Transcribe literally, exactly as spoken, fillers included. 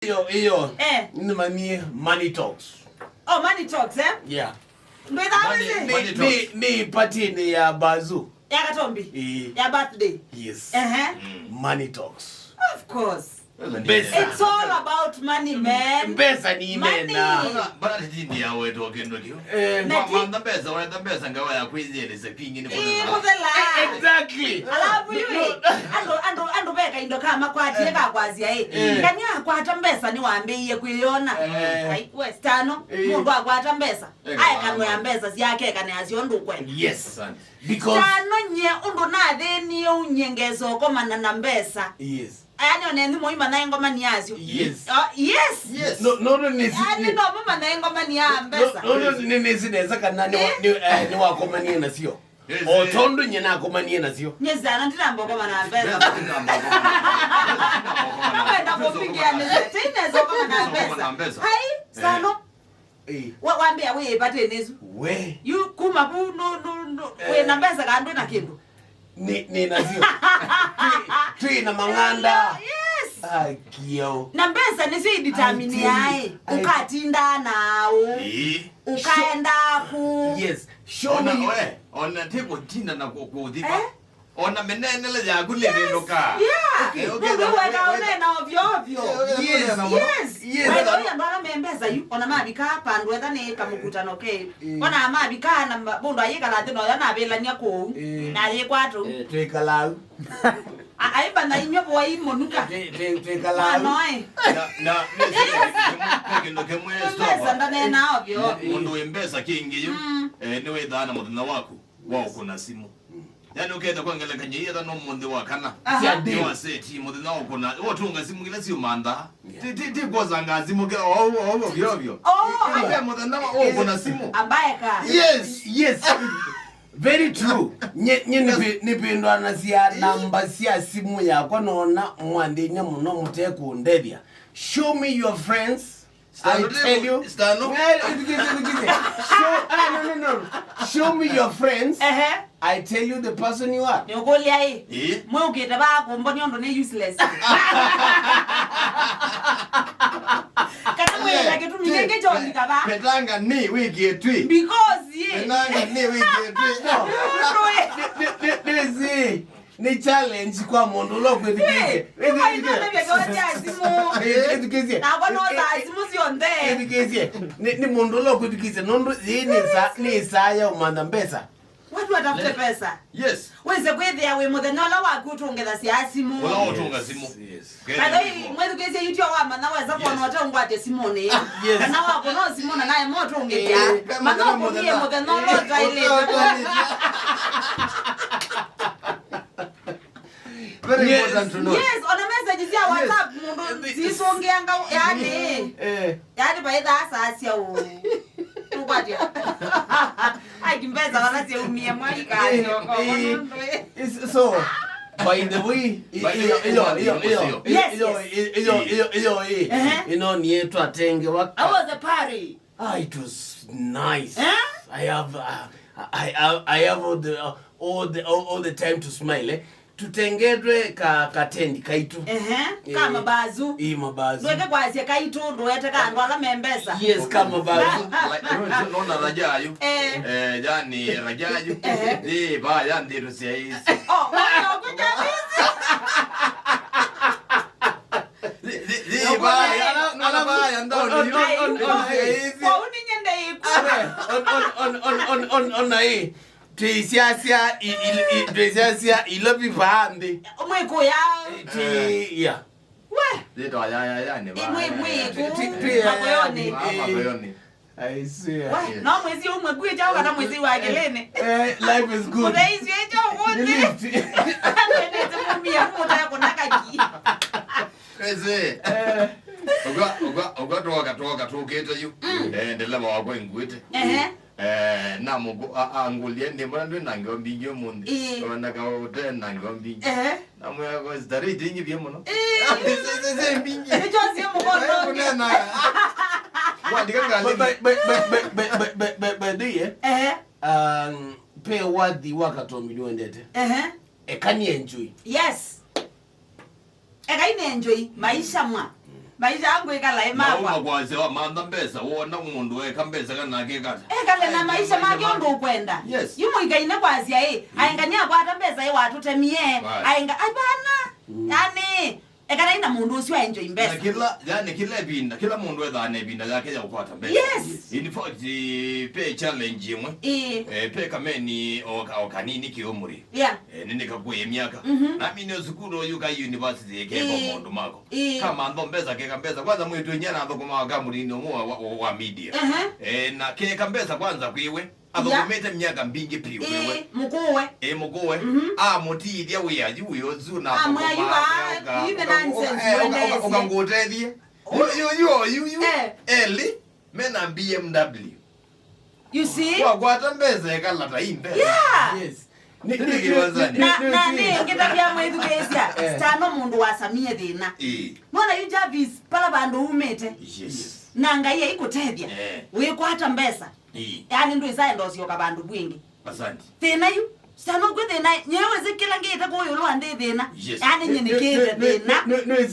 Iyo, iyo. Eh. Nĩmanyie Money Talks. Oh, Money Talks, eh? Yeah. Ndwĩthaa wĩsĩ? Money Talks. Nĩ, nĩ party-inĩ ya Bazu. Ya Katombi? Ĩĩ. Ya birthday? Yes. Ehe. Money Talks. Of course. Mbesa. It's all about money, man. Mbesa ni imena. Money. Mbona, mbona titindi ya wetu wa kĩndũ kĩu? Eh. Mwa-, mantha mbesa, wenda mbesa ngawa ya kwĩyelesya kwingĩ nĩ kũthela. Ĩĩ, kũthela. Exactly. Alafu yu, andũ, andũ, andũ veka indo kama kwatie ka kwasya, eh. Eh. Ngani akwata mbesa nĩ wambĩie kwĩyona. Eh. Ai, we, Stano, eh, mũndũ akwata mbesa. Eh, aekanwe ya mbesa syake, ekane asyo ũndũ ũkwenda. Yes. Asante. Because Stano nye ũndũ nathĩnie unye ngesa ũkomana na mbesa. Yes. Aya nĩ one nthimo imana ngoma ni asyo. Yes. Oh, yes. Yes. No, no, no, nĩsĩ, yani nĩ- no mama na ngoma ni ya mbesa. No, no, no, nĩ, nĩsĩ nesa kana nĩ wa-, eh, nĩ, eh, nĩ wakomanie nasyo. Yes, o eh, tondũ nye nakomanie nasyo. Nye Stano ndinamba ũkomana na mbesa. Yes, ndinamba ũkomana na mbesa. Ndinamba ũkomana na mbesa. Nakwenda kũmbingĩa nĩ sete, inesa ũkomana na mbesa. Hai, Stano. Eh. Wa-, wambĩa wĩ ĩpatĩnĩ ĩsu. We. Yu kuma vu, no, no, no, eh, wĩ na mbesa kana ndwĩ na kĩndũ? Nĩ, nĩ nasyo. Twĩ, twĩ na mang'anda. Yes. Akiao. Na mbesa nĩsyo idetermineaĩ. I tell you, I- ũkatindaa na aũ. Ĩĩ. Ũkaenda kũ. Yes. Show me. Ona we, ona ti kũtinda na kũ-, kũthi va. Eh? Ona mĩneenele yaku nĩvĩndũkaa. Yeah. Okay, okay, mũndũ weka ũneena ovyo ovyo. Yes, yes. By the way, andũ ala me mbesa yu, ona mavika vandũ etha nĩ kamũkutano ke. Eh. Ona mavika na ma-, mũndũ ayĩkala nthĩ noyo navĩlany'a kũu. Eh. Na ayĩkwatũ. Eh, twĩkala au. A-, aimba na inywe voi mũnuka. Twĩ-, twĩ-, twĩkala au. Manoe. Na, na, nĩ kĩndũ kĩmwe, nĩ kĩndũ kĩmwe. Mbesa ndaneenaa ovyo ovyo. Mũndũ wĩ mbesa kĩngĩ yu, mm, eh, nĩwĩthaa na mũthenya waku wa ũkũna simũ. Yani ũketha kwa ngelekany'o ii ethwa no mũnthĩ wa kana. Aha. Nĩ waseti mũthenya wa ũkũna, wotũnga simũ kĩla siũmantha. Yeah. Ti, ti, ti kwosanga simũ ke, o, o, ovyo ovyo. Oh. Ibe mũthenya wa ũkũna simũ. Ambaye ka. Yes, yes. Very true. Nye, nye nĩpĩ-, nĩpĩndwanasya namba sya simũ yakwa nona mwanthĩny'a mũno mũtekũndethya. Show me your friends. I tell you. Stano. Eh, ĩthukĩĩsye, ĩthukĩĩsye. Show, ah, no, no, no. Show me your friends. Ehe. I tell you the person you are. Nĩũkũlya ĩ. Ĩ? Mwe ũkĩte vaa kũmbonia ũndũ nĩ useless. Kana mwĩ na kĩtumi kĩngĩ kya ũlika vaa. Petanga nĩ wĩkĩtwĩ. Because ĩ. Petanga nĩ wĩkĩtwĩ. No. Ũndũ ĩ. Th-, th-, th-, this is Nĩ challenge kwa mũndũ ũla ũkwĩthukĩĩsye. Ĩthukĩĩsye. Nakwa no saa simũ syonthe. Ĩthukĩĩsye. Nĩ, nĩ mũndũ ũla ũkwĩthukĩĩsye. Nũndũ yĩĩ nĩ saa, nĩ saa ya ũmantha mbesa. Watu watafute pesa. Yes. Wĩse kwĩthĩa wĩ mũthenya ũla waku ũtũngĩthasya simũ. Ũla ũtũnga simũ. Yes. By the way, mwĩthukĩĩsye yu tyo wamanya wesa kwona ũte ũngwatye simũnĩ. Yes. Kana wakũna simũ na naye motũngĩthya. Eh, manya ũkũnie mũthenya ũla ũtaĩlĩte. Very important to know. Yes, ona message sya WhatsApp mũndũ zisũngĩanga, yani. Eh. Yani vaithaa saa sya ũ. Tũkwatya. Ai, mbesa vala syaumie mwaika. Eh, eh. So, by the way, iyo, iyo, iyo, iyo. Yes, iyo, yes. Iyo, iyo, iyo, eh. Ehe. Ino niĩ twatengewa. I was a party. Ah, it was nice. Eh? I have, uh, I, I, I have all the, uh, all the, all, all the time to smile, eh? Tũtengetwe ka, ka tent kaitũ. Ehe, ka mabazu. Ĩ mabazu. Ndweke kwasya kaitũ, ndũete ka andũ ala me mbesa. Yes, ka mabazu. Like, nona rajayu. Eh. Eh, yani rajayu. Ehe. Ĩ, ba, yani ndeto sia isi. Oh, wewe ukujamisi. Ĩ, ĩ, ĩ, ba, ya, ala, ala ba, ya, ndao, on, on, on, on, on, ĩ, ĩ, ĩ. Kwa uninye ndeiku. On, on, on, on, on, on, ĩ. Twĩsyasya i-, i-, i-, twĩsyasya ilovi vaa nthĩ. Mwĩkũya. Twĩ, yeah. We. Yĩtwa ya, ya, ya, nĩ vaa. Imwe, imwe, ĩ, twĩ, twĩ, makoyoni. Ah, makoyoni. I swear. We, yes. No mwezi umwe kwi chao kana mwezi wa kelene. Eh, life is good. Kutheiswe chao wote. Ni lift. Ndio mumia mutaya kuna kaki. Ese. Eh. Uga, uga, uga twoka, twoka, tukite yu. Mm. Eh, ndeleva wakwa inguite. Ehe. Eh, na muku, a, a, ngũlya, ndĩ mbona ndwĩ na ngeo mbingĩ ũmũnthĩ? Ĩĩ. Ona ka ũte na ngeo mbingĩ. Ehe. Na mwĩaga starĩ itingĩ vyũ mũno. Ĩĩ. Ĩĩ, ĩĩ, ĩĩ, mbingĩ. Nĩkyo sie mũkono. Eh, kũneena. Wandĩka ngalĩ. By, by, by the way, eh? Ehe. Um, pe wathi wa Katombi nĩwendete. Ehe. Eka ni enjoy. Yes. Eka ni enjoy maisha mwa. Maisha yangu ĩkala ĩ makwa. Mauma kwasya wamantha mbesa, wona mũndũ eka mbesa kana akekata. Ekale na maisha make ũndũ ũkwenda. Yes. Yu mũikaine kwasya ĩ, aengania akwata mbesa ĩ watũtemie. Right. Aenga, ai bana. Yani, ekala ina mũndũ ũcio aenjoy mbesa. Na kila, yani kila ĩvinda, kila mũndũ ethaa na ĩvinda yake ya kũkwata mbesa. Yes. In fact, eh, pe challenge ĩmwe. Ĩĩ. Eh, pe kameni o ka-, o kanini kĩũmũrĩ. Yeah. Eh, nĩnĩkakuĩe myaka. Mhm. Namine sukulu ũyu ka university keko maũndũ mako. Ĩĩ. Kamantha mbesa, keka mbesa. Kwanza mwĩtu inya na thũkũma wa kamũrini ũmwe wa, wa, wa media. Ehe. Eh, na keka mbesa kwanza kwĩwe. Athũkũmĩte myaka mbingĩ piũ kwĩwe. Ĩĩ, mũkũwe. Ĩĩ, mũkũwe. Mhm. Amũtiithya wĩa yu wĩ ũsu na amwĩa yu thũkũma, aa, oka, yu the nonsense, oka, oka, oka, oka ngũtethie. Yu, yu, yu, yu, yu. Eh. Eli, mena B M W. You see? Wakwata mbesa ĩkala ta ii mbesa. Yeah. Yes. Nĩ, nĩ, nĩ, nĩ, nĩ, na, nĩ, na nĩ, nĩ ngĩtavya mwĩthukĩĩsya, eh, Stano mũndũ wasamie thĩna. Ĩĩ. Nona yu Jarvis, pala vandũ umĩte. Yes. Na Ngai aikũtethya. Eh. Wĩkwata mbesa. Ĩĩ. Yani ndwĩsaenda ũsyoka vandũ vwingĩ. Asante. Thĩna yu. Stano kwĩ thĩna, nyewe wĩsĩ kĩla ngĩte kũyũlwa ndĩ thĩna. Yes. Yani nye nĩ, nĩ, nĩkĩte nĩ, nĩ, thĩna. Nĩ, nĩ, nĩ,